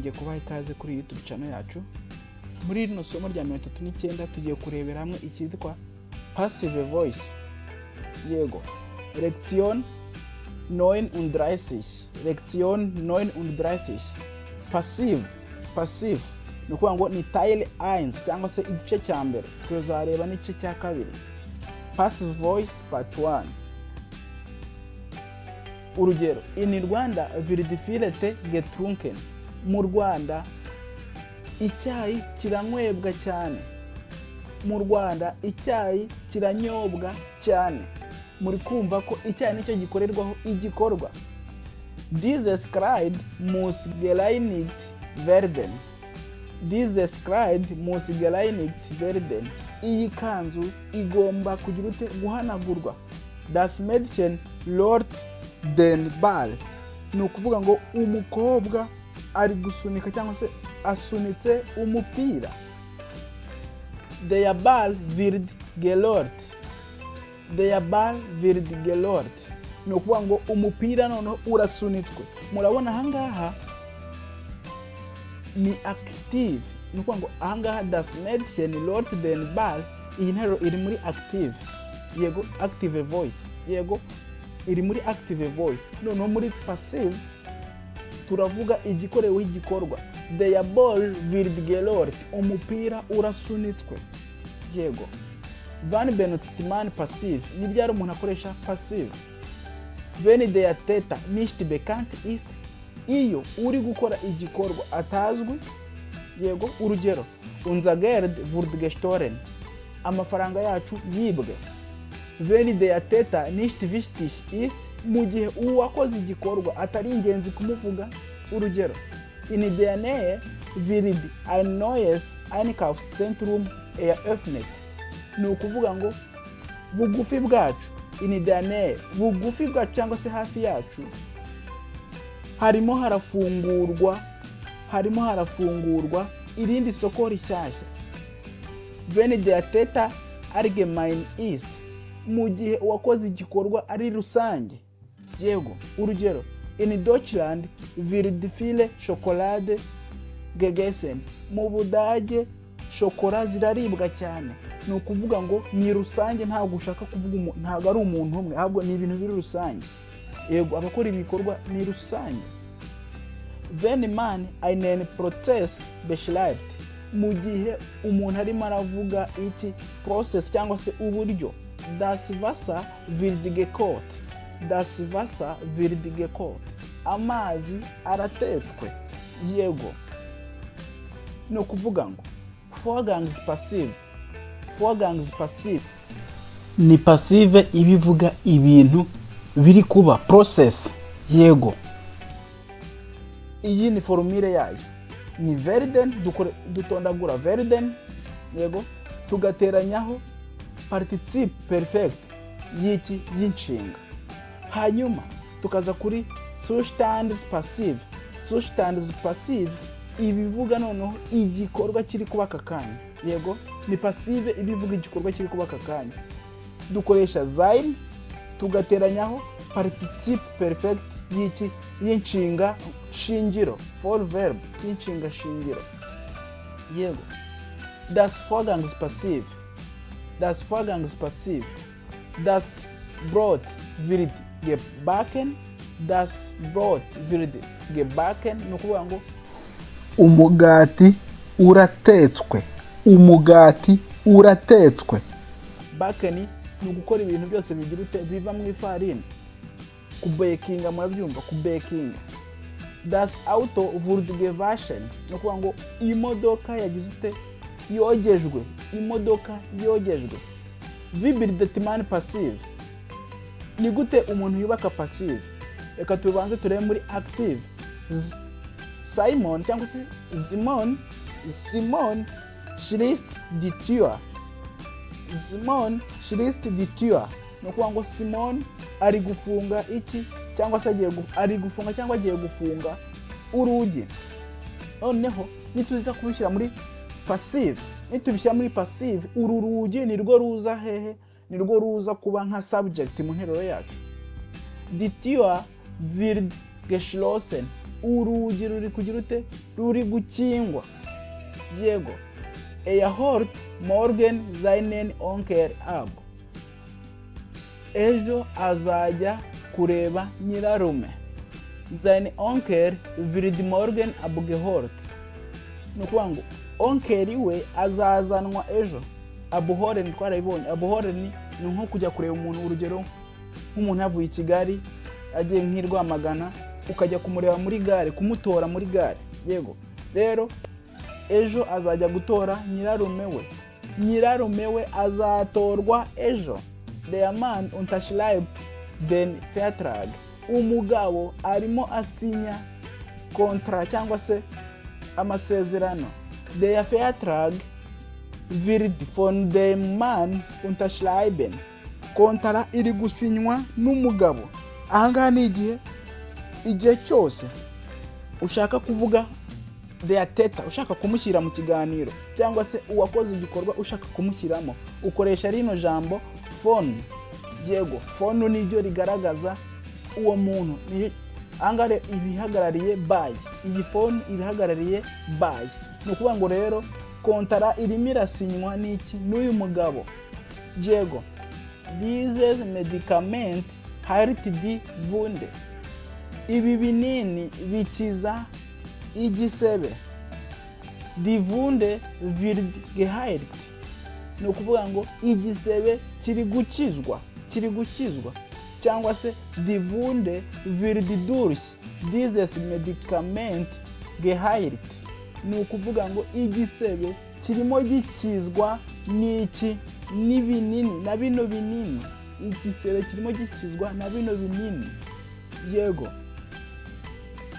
Nongeye kubaha ikaze kuri YouTube channel yacu. Muri rino somo rya 39 tugiye kurebera hamwe icyitwa passive voice. Yego, Lektion 39, Lektion 39, passive. Passive ni ukuvuga ngo ni Teil 1 cyangwa se igice cya mbere, tuzareba n'igice cya kabiri. Passive voice part 1. Urugero: In Rwanda wird viel Tee getrunken. Mu Rwanda icyayi kiranywebwa cyane. Mu Rwanda icyayi kiranyobwa cyane. Muri kumva ko icyayi nicyo gikorerwaho igikorwa. Dieses Kleid muss gereinigt werden. Dieses Kleid muss gereinigt werden. Iyi kanzu igomba kugira ute? Guhanagurwa. Das Mädchen rollt den Ball. Ni ukuvuga ngo umukobwa ari gusunika cyangwa se asunitse umupira. Der Ball wird gerollt. Der Ball wird gerollt. Ni ukuvuga ngo umupira noneho urasunitswe. Murabona ahangaha ni active. Ni ukuvuga ngo ahangaha das Mädchen rollt den Ball, iyi nteruro iri muri active. Yego, active voice. Yego, iri muri active voice. Noneho muri passive turavuga igikoreweho igikorwa. Der Ball wird gerollt. Umupira urasunitswe. Yego. Wann benutzt man passive? Ni ryari umuntu akoresha passive? Wenn der Täter nicht bekannt ist, iyo uri gukora igikorwa atazwi. Yego, urugero: Unser Geld wurde gestohlen. Amafaranga yacu yibwe. Wenn der Täter nicht wichtig ist, mu gihe uwakoze igikorwa atari ingenzi kumuvuga. Urugero: In der Nähe wird ein neues Einkaufszentrum eröffnet. Ni ukuvuga ngo bugufi bwacu, in der Nähe, bugufi bwacu cyangwa se hafi yacu, harimo harafungurwa irindi soko rishyashya. Wenn der Täter allgemein ist, mu gihe uwakoze igikorwa ari rusange. Yego, urugero: In Deutschland wird viel Schokolade gegessen. Mu Budage shokora ziraribwa cyane. Ni ukuvuga ngo ni rusange, ntabwo ushaka kuvuga, ntabwo ari umuntu umwe, ahubwo ni ibintu biri rusange. Yego, abakora ibikorwa ni rusange. Wenn man einen Prozess beschreibt, mu gihe umuntu arimo aravuga iki? Process cyangwa se uburyo. Das Wasser wird gekocht. Das Wasser wird gekocht. Amazi aratetswe. Yego, ni ukuvuga ngo Vorgangspassiv. Vorgangspassiv ni passive iba ivuga ibintu biri kuba, process. Yego, iyi ni formule yayo, ni werden, dutondagura werden, yego, tugateranyaho Partizip Perfekt y'iki? Y'inshinga. Hanyuma tukaza kuri Zustandspassiv. Zustandspassiv ibivuga noneho igikorwa kiri kuba aka kanya. Yego, ni passive ibivuga igikorwa kiri kuba aka kanya. Dukoresha sein, tugateranyaho Partizip Perfekt y'iki? Y'inshinga shingiro, Vollverb y'inshinga shingiro. Yego, das Vorgangspassiv. Das Vorgangspassiv: Das Brot wird gebacken. Das Brot wird gebacken. Ni ukuvuga ngo Umugati uratetswe. Umugati uratetswe. Backen ni ugukora ibintu byose bigira ute? Biva mu ifarini, kubekinga, murabyumva, kubekinga. Das Auto wurde gewaschen. Ni ukuvuga ngo imodoka yagize ute? Yogejwe. Imodoka yogejwe. Wie bildet man Passiv? Ni gute umuntu yubaka passive? Reka tubanze turebe muri active. Simon cyangwa se Simon, Simon schließt die Tür. Simon schließt die Tür. Ni ukuvuga ngo Simon ari gufunga iki cyangwa se agiye ari gufunga cyangwa agiye gufunga urugi. Noneho nituza kubishyira muri passive, nitubishyira muri passive, uru rugi ni rwo ruza hehe? Ni rwo ruza kuba nka subject mu nteruro yacu. Die Tür wird geschlossen. Urugi ruri kugira ute? Ruri gukingwa. Yego. Er holt morgen seinen Onkel ab. Ejo azajya kureba nyirarume. Sein Onkel wird morgen abgeholt. Ni ukuvuga ngo onkel we azazanwa ejo. Abholen twarabibonye. Abholen ni nko kujya kureba umuntu, urugero nk'umuntu yavuye i Kigali agiye nk'i Rwamagana, ukajya kumureba muri gare, kumutora muri gare. Yego, rero ejo azajya gutora nyirarume we. Nyirarume we azatorwa ejo. Der Mann unterschreibt den Vertrag. Umugabo arimo asinya kontra cyangwa se amasezerano. Der Vertrag wird von dem Mann unterschrieben. Kontara iri gusinywa n'umugabo. Ahangaha ni igihe cyose ushaka kuvuga der Täter, ushaka kumushyira mu kiganiro cyangwa se uwakoze igikorwa ushaka kumushyiramo, ukoresha rino jambo von. Yego, von niryo rigaragaza uwo muntu. Ahangaha ibihagarariye by, iyi von ibihagarariye by. Ni ukuvuga ngo rero kontara irimo irasinywa n'iki? N'uyu mugabo. Yego. Dieses Medikament heilt die Wunde. Ibi binini bikiza igisebe. Die Wunde wird geheilt. Ni ukuvuga ngo igisebe kiri gukizwa, kiri gukizwa, cyangwa se die Wunde wird durch dieses Medikament geheilt. Ni ukuvuga ngo igisebe kirimo gikizwa n'iki? N'ibinini, na bino binini. Igisebe kirimo gikizwa na bino binini. Yego,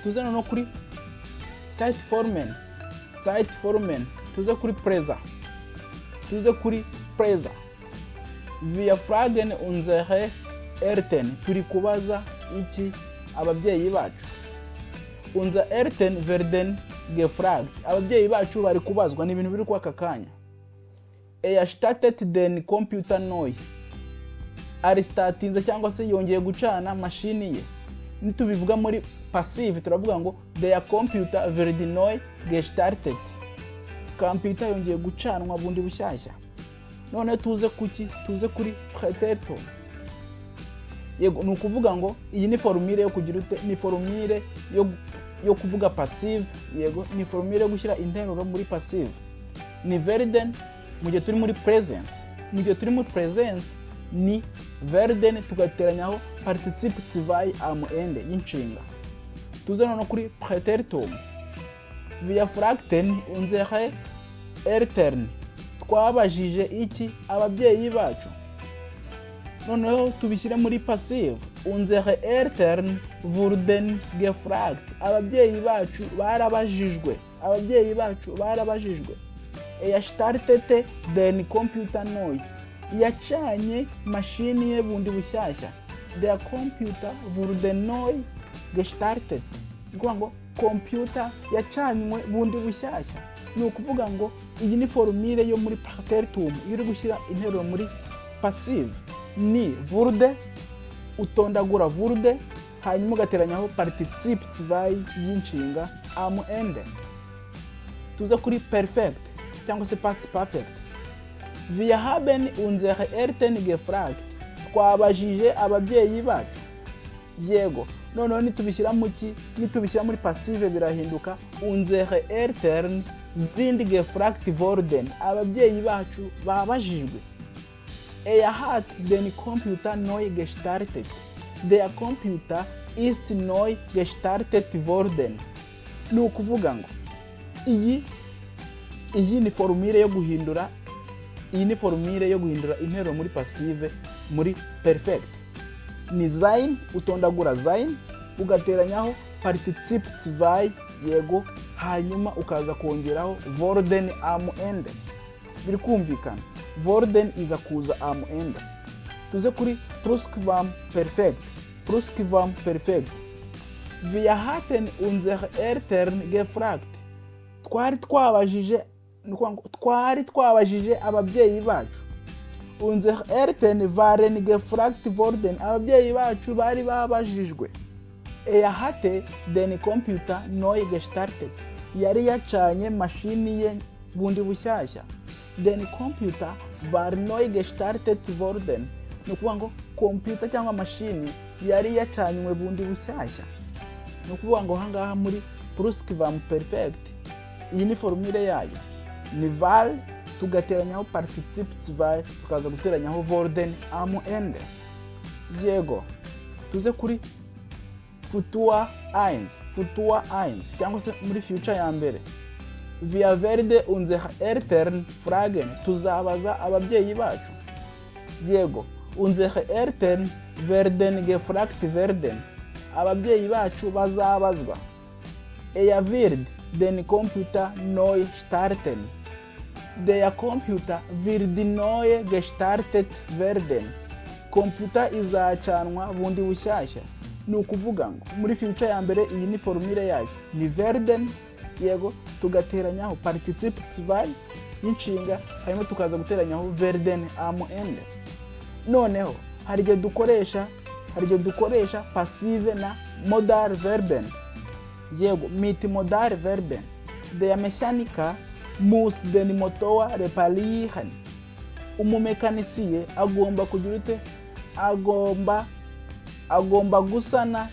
tuze no kuri Zeitformen. Zeitformen, tuze kuri Präsens, tuze kuri Präsens. Wir fragen unsere Eltern. Turi kubaza iki? Ababyeyi bacu. Unsere Eltern werden gefragt. Ababyeyi bacu bari kubazwa. Ni ibintu biri kwa aka kanya. Er startet den Computer neu. Arisitatinze cyangwa se yongeye gucana mashini ye. Nitubivuga muri passive, turavuga ngo der Computer wird neu gestartet. Computer yongeye gucanwa bundi bushyashya. None tuze kuki? Tuze kuri Präteritum. Yego, ni ukuvuga ngo iyi ni formule yo kugira ute? Ni formule yo kuvuga passive. Yego, ni formule yo gushyira interuro muri passive. Ni werden mu gihe turi muri Präsens. Mu gihe turi muri Präsens ni werden tugateranyaho Partizip zwei am Ende y'inshinga. Tuze noneho kuri Präteritum. Wir fragten unsere Eltern. Twabajije iki? Ababyeyi bacu. Noneho tubishyire muri passive. Unsere Eltern wurden gefragt. Ababyeyi bacu barabajijwe. Ababyeyi bacu barabajijwe. Er startete den Computer neu. Yacanye mashini ye bundi bushyashya. Der Computer wurde neu gestartet. Ni ukuvuga ngo computer yacanywe bundi bushyashya. Ni ukuvuga ngo iyi ni formule yo muri Präteritum. Iyo uri gushyira interuro muri passive ni wurde, utondagura wurde, hanyuma ugateranyaho Partizip zwei y'inshinga am Ende. Tuze kuri Perfekt cyangwa se past perfect. Wir haben unsere Eltern gefragt. Twabajije ababyeyi bacu. Yego, noneho nitubishyira mu ki? Nitubishyira muri passive birahinduka unsere Eltern sind gefragt worden. Ababyeyi bacu babajijwe. Er hat den Computer neu gestartet. Der Computer ist neu gestartet worden. Ni ukuvuga ngo iyi ni formule yo guhindura, iyi ni formule yo guhindura interuro muri passive muri Perfekt. Ni sein, utondagura sein, ugateranyaho Partizip zwei. Yego, hanyuma ukaza kongeraho worden am Ende. Biri kumvikana? Worden iza kuza am Ende. Tuze kuri Plusquamperfekt. Plusquamperfekt. Wir hatten unsere Eltern gefragt. Twari twabajije, ni ukuvuga ngo twari twabajije ababyeyi bacu. Unsere Eltern waren gefragt worden. Ababyeyi bacu bari babajijwe. Er hatte den Computer neu gestartet. Yari yacanye mashini ye bundi bushyashya. Den Computer war neu gestartet worden. Ni ukuvuga ngo computer cyangwa mashini yari yacanywe bundi bushyashya. Ni ukuvuga ngo ahangaha muri Plusquamperfekt, iyi ni formule yayo: ni war, tugateranyaho Partizip zwei, tukaza guteranyaho worden am Ende. Yego, tuze kuri Futur eins, Futur eins cyangwa se muri future ya mbere. Wir werden unsere Eltern fragen. Tuzabaza ababyeyi bacu. Yego, unsere Eltern werden gefragt werden. Ababyeyi bacu bazabazwa. Er wird den Computer neu starten. Der Computer wird neu gestartet werden. Computer izacanwa bundi bushyashya. Ni ukuvuga ngo muri future ya mbere, iyi ni formule yayo: ni werden, yego, tugateranyaho Partizip zwei y'inshinga, hanyuma tukaza guteranyaho werden am Ende. Noneho hari igihe dukoresha passive na Modalverben. Yego, mit Modalverben. Der Mechaniker muss den Motor reparieren. Umumekanisiye agomba kugira ute? Agomba gusana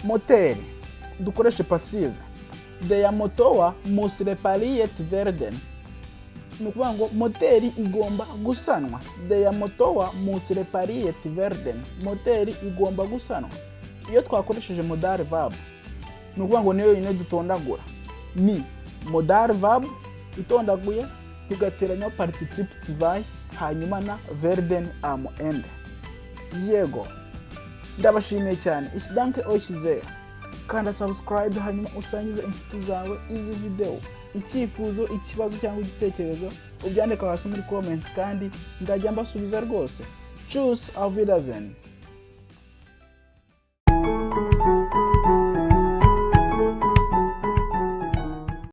moteri. Dukoreshe passive: Der Motor muss repariert werden. Ni ukuvuga ngo moteri igomba gusanwa. Der Motor muss repariert werden. Moteri igomba gusanwa. Iyo twakoresheje Modalverb, ni ukuvuga ngo niyo yonyine dutondagura, ni Modalverb itondaguye, tugateranyaho Partizip zwei, hanyuma na werden am Ende. Yego, ndabashimiye cyane. Ich danke euch sehr. Kanda subscribe, hanyuma usangize inshuti zawe izi video. Icyifuzo, ikibazo cyangwa igitekerezo, ubyandika hasi muri comment, kandi ndajya mbasubiza rwose. Tschüss, auf Wiedersehen.